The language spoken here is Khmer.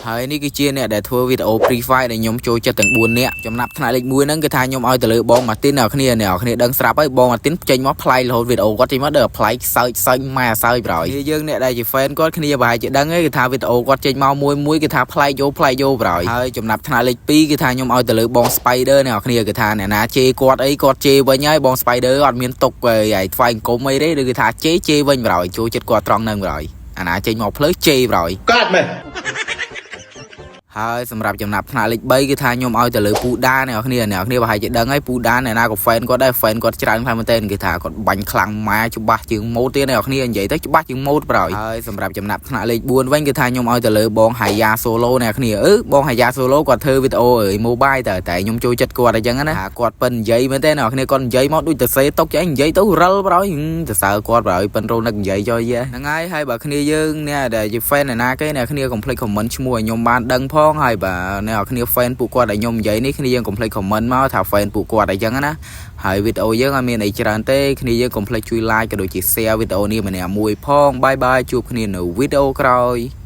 ហើយនេះគឺជាអ្នកដែលធ្វើវីដេអូ Free Fire ដែលខ្ញុំចូលចិត្តទាំង4នាក់ចំណាប់ថ្នាក់លេខ1ហ្នឹងគឺថាខ្ញុំឲ្យទៅលើបងម៉ាទីនអ្នកគ្នាអ្នកគ្នាដឹងស្រាប់ហើយបងម៉ាទីនចេញមកប្លែករហូតវីដេអូគាត់ចេញមកដល់ប្លែកសើចសើចម៉ែសើចប្រយយើងអ្នកដែលជា fan គាត់គ្នាប្រហែលជាដឹងហើយគឺថាវីដេអូគាត់ចេញមកមួយមួយគឺថាប្លែកយោប្លែកយោប្រយហើយចំណាប់ថ្នាក់លេខ2គឺថាខ្ញុំឲ្យទៅលើបង Spider អ្នកគ្នាគឺថាអ្នកណាជេរគាត់អីគាត់ជេរវិញហើយបង Spider អត់មានទុកឲ្យថ្វាយអង្គមអីទេឬគឺថាជេរជេរវិញប្រយចូលចិត្តគាត់ត្រង់ហ្នឹងប្រយអាណាចេញមកផ្លូវជេរប្រយ កើតមែន ហើយសម្រាប់ចំណាប់ថ្នាក់លេខ3គឺថាខ្ញុំឲ្យទៅលើពូដាអ្នកគ្នាអ្នកគ្នាប្រហែលជាដឹងហើយពូដាអ្នកណាក៏ fan គាត់ដែរ fan គាត់ច្រើនខ្លាំងមែនទែនគឺថាគាត់បាញ់ខ្លាំងម៉ែច្បាស់ជាងម៉ូតទៀតអ្នកគ្នានិយាយទៅច្បាស់ជាងម៉ូតប្រយហើយសម្រាប់ចំណាប់ថ្នាក់លេខ4វិញគឺថាខ្ញុំឲ្យទៅលើបងហាយ៉ា solo អ្នកគ្នាអឺបងហាយ៉ា solo គាត់ធ្វើវីដេអូអើយ mobile តើតែខ្ញុំចូលចិត្តគាត់អញ្ចឹងណាគាត់ប៉ិននិយាយមែនទេអ្នកគ្នាគាត់និយាយមកដូចទៅសេតុកចឹងនិយាយទៅរិលប្រយទៅសើគាត់ប្រយប៉ិនរោនឹកនិយាយចុយហ្នឹងហើយហើយបើគ្នាយើងអ្នកដែលជា fan អ្នកណាគេអ្នកគ្នាកុំភ្លេច comment ឈ្មោះឲ្យខ្ញុំបានដឹងផងហើយបើអ្នកគ្នា fan ពួកគាត់ដែលខ្ញុំនិយាយនេះគ្នាយើងកុំភ្លេច comment មកថា fan ពួកគាត់អញ្ចឹងណាហើយវីដេអូយើងអត់មានអីច្រើនទេគ្នាយើងកុំភ្លេចជួយ like ក៏ដូចជា share វីដេអូនេះម្នាក់មួយផង bye bye ជួបគ្នានៅវីដេអូក្រោយ។